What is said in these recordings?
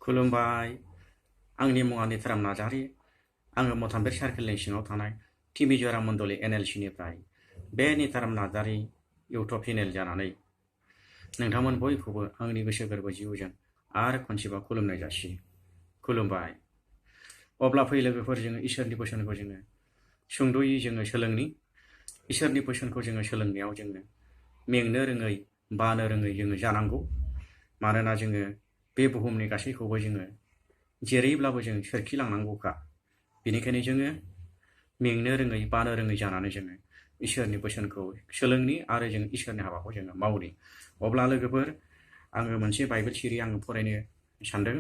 खुलुमबाय आंनि मुङा निताराम नार्जारी आङो मथाम्बिल सार्केलनि सिङाव थानाय तिमिजरा मण्डली N.E.L.C निफ्राय बे निताराम नार्जारी इउटुब चेनेल जानानै नोंथांमोन बयखौबो आंनि गोसो गोरबो जिउजों आरो खनसेबाव खुलुमनाय जासियो खुलुमबाय अब्ला फै लोगोफोर जोङो इसोरनि बोसोनखौ जोङो सुंद'यै जोङो सोलोंनि इसोरनि बोसोनखौ जोङो सोलोंनायाव जोङो मेंनो रोङै बानो रोङै जोङो जानांगौ मानोना जोङो बे बुहुमनि गासैखौबो जोङो जेरैब्लाबो जों सोरखिलांनांगौखा बेनिखायनो जोङो मेंनो रोङै बानो रोङै जानानै जोङो इसोरनि बोसोनखौ सोलोंनि आरो जों इसोरनि हाबाखौ जोङो मावनि अब्ला लोगोफोर आङो मोनसे बाइबेल सिरि आङो फरायनो सानदों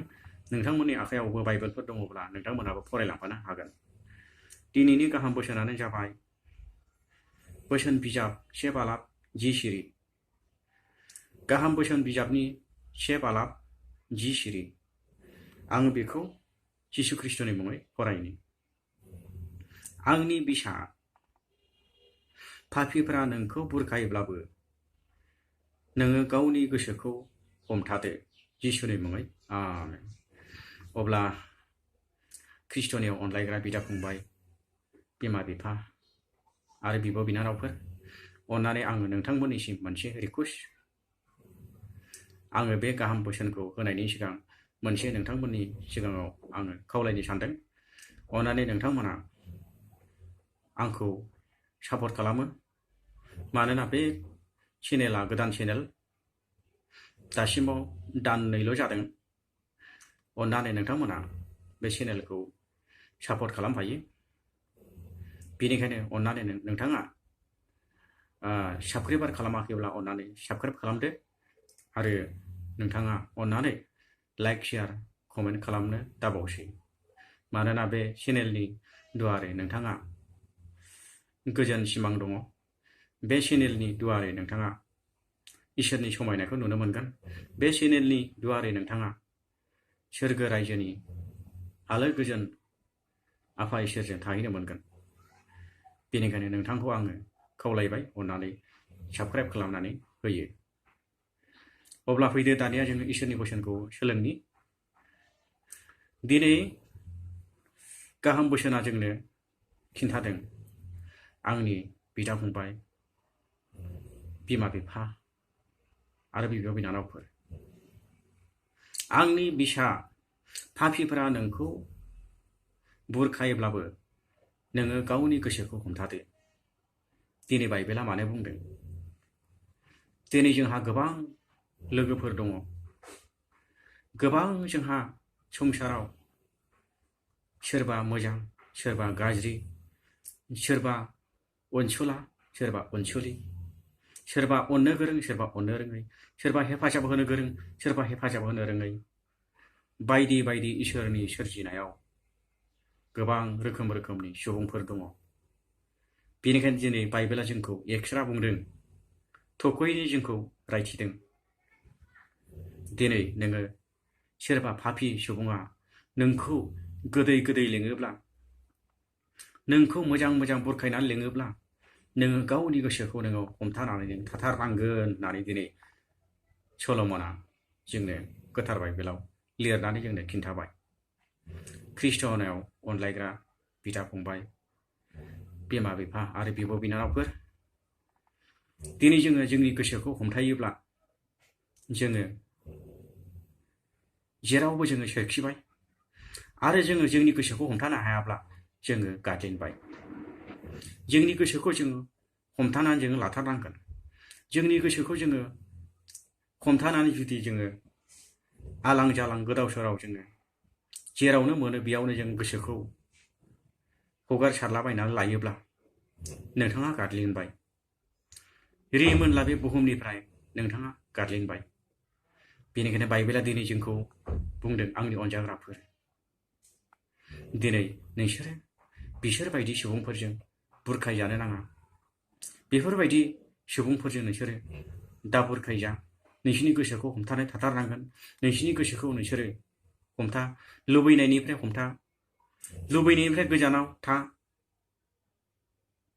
नोंथांमोननि आखायावबो बाइबेलफोर दङब्ला नोंथांमोनाबो फरायलांफानो हागोन दिनैनि गाहाम बोसोनानो जाबाय बोसोन बिजाब 1 बालाब 10 सिरि गाहाम बोसोन बिजाबनि 1 बालाब 10 सिरि आं बेखौ जिसु ख्रिस्टनि मुङै फरायनि आंनि बिसा पापीफ्रा नोंखौ बुरखायोब्लाबो नोङो गावनि गोसोखौ हमथादो जिसुनि मुङै आमेन अब्ला ख्रिस्टनियाव अनलायग्रा बिदा फंबाय बिमा बिफा आरो बिब' बिनानावफोर अन्नानै आङो नोंथांमोननिसिम मोनसे रिक्वेस्ट आङो बे गाहाम बोसोनखौ होनायनि सिगां मोनसे नोंथांमोननि सिगाङाव आङो खावलायनो सानदों अन्नानै नोंथांमोना आंखौ सापर्ट खालामो मानोना बे चेनेला गोदान चेनेल दासिमाव दाननैल' जादों अन्नानै नोंथांमोना बे चेनेलखौ सापर्ट खालामफायो बेनिखायनो अन्नानै नोंथाङा साबस्क्राइबार खालामाखैब्ला अन्नानै साबस्क्राइब खालामदो आरो नोंथाङा अन्नानै लाइक शेयार कमेन्ट खालामनो दाबावसै मानोना बे चेनेलनि दुआरै नोंथाङा गोजोन सिमां दङ बे चेनेलनि दुआरै नोंथाङा इसोरनि समायनायखौ नुनो मोनगोन बे चेनेलनि दुआरै नोंथाङा सोरगो रायजोनि आलो गोजोन आफा इसोरजों थाहैनो मोनगोन बेनिखायनो नोंथांखौ आङो खावलायबाय अन्नानै साबस्क्राइब खालामनानै होयो अब्ला फैदो दानिया जोङो इसोरनि बोसोनखौ सोलोंनि दिनै गाहाम बोसोना जोंनो खिन्थादों आंनि बिदा फंबाय बिमा बिफा आरो बिब' बिनानावफोर आंनि बिसा पापीफ्रा नोंखौ बुरखायोब्लाबो नोङो गावनि गोसोखौ हमथादो दिनै बाइबेला मानो बुंदों दिनै जोंहा गोबां लोगोफोर दङ गोबां जोंहा संसाराव सोरबा मोजां सोरबा गाज्रि सोरबा अनसुला सोरबा अनसुलि सोरबा अननो गोरों सोरबा अननो रोङै सोरबा हेफाजाब होनो गोरों सोरबा हेफाजाब होनो रोङै बायदि बायदि इसोरनि सोरजिनायाव गोबां रोखोमनि सुबुंफोर दङ बेनिखायनो दिनै बाइबेला जोंखौ एक्सट्रा बुंदों थख'यैनो जोंखौ रायथिदों दिनै नोङो सोरबा पापी सुबुङा नोंखौ गोदै गोदै लिङोब्ला नोंखौ मोजां मोजां बुरखायनानै लिङोब्ला नोङो गावनि गोसोखौ नोङो हमथानानै नों थाथारनांगोन होननानै दिनै सल'मना जोंनो गोथार बाइबेलाव लिरनानै जोंनो खिन्थाबाय ख्रिस्टनियाव अनलायग्रा बिदा फंबाय बिमा बिफा आरो बिब' बिनानावफोर दिनै जोङो जोंनि गोसोखौ हमथायोब्ला जोङो जेरावबो जोङो सोरखिबाय आरो जोङो जोंनि गोसोखौ हमथानो हायाब्ला जोङो गादलिनबाय जोंनि गोसोखौ जोङो हमथानानै जोङो लाथारनांगोन जोंनि गोसोखौ जोङो हमथानानै जुदि जोङो आलां जालां गोदाव सोराव जोङो जेरावनो मोनो बेयावनो जों गोसोखौ हगारसारलाबायनानै लायोब्ला नोंथाङा गादलिनबाय रिमोनला बे बुहुमनिफ्राय नोंथाङा गादलिनबाय बेनिखायनो बाइबेला दिनै जोंखौ बुंदों आंनि अनजाग्राफोर दिनै नोंसोरो बिसोरबायदि सुबुंफोरजों बुरखायजानो नाङा बेफोरबायदि सुबुंफोरजों नोंसोरो दा बुरखायजा नोंसिनि गोसोखौ हमथानो थाथारनांगोन नोंसिनि गोसोखौ नोंसोरो हमथा लुबैनायनिफ्राय हमथा लुबैनायनिफ्राय गोजानाव था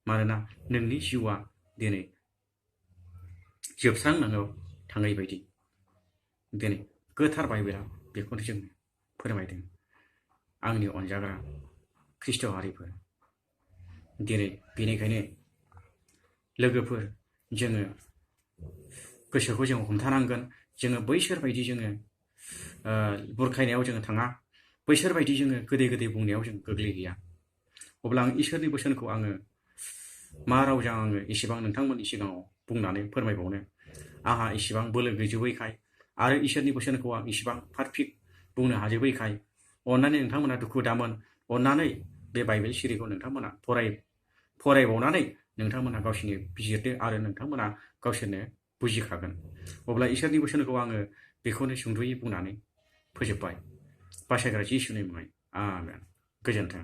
मानोना नोंनि जिउआ दिनै जोबस्रांलांनो थाङै बायदि दिनै गोथार बाइबेला बेखौनो जों फोरमायदों। आंनि अनजाग्रा ख्रिस्ट' हारिफोर, दिनै बेनिखायनो लोगोफोर, जोङो गोसोखौ जों हमथानांगोन। जोङो बैसोर बायदि जोङो बुरखायनायाव जोङो थाङा, बैसोर बायदि जोङो गोदै गोदै बुंनायाव जों गोग्लैहैया। अब्ला आं इसोरनि बोसोनखौ आङो मा रावजों आङो इसेबां नोंथांमोननि सिगाङाव बुंनानै फोरमायबावनो। आंहा इसेबां बोलो गैजोबैखाय आरो इसोरनि बोसोनखौ आं इसेबां पारफेक्ट बुंनो हाजोबैखाय अन्नानै नोंथांमोना दुखु दामोन। अन्नानै बे बाइबेल सिरिखौ नोंथांमोना फरायबावनानै नोंथांमोना गावसिनि बिजिरदो आरो नोंथांमोना गावसोरनो बुजिखागोन। अब्ला इसोरनि बोसोनखौ आङो बेखौनो सुंद'यै बुंनानै फोजोबबाय। बासायग्रा जिसुनि मुङै आमेन। गोजोन्थों।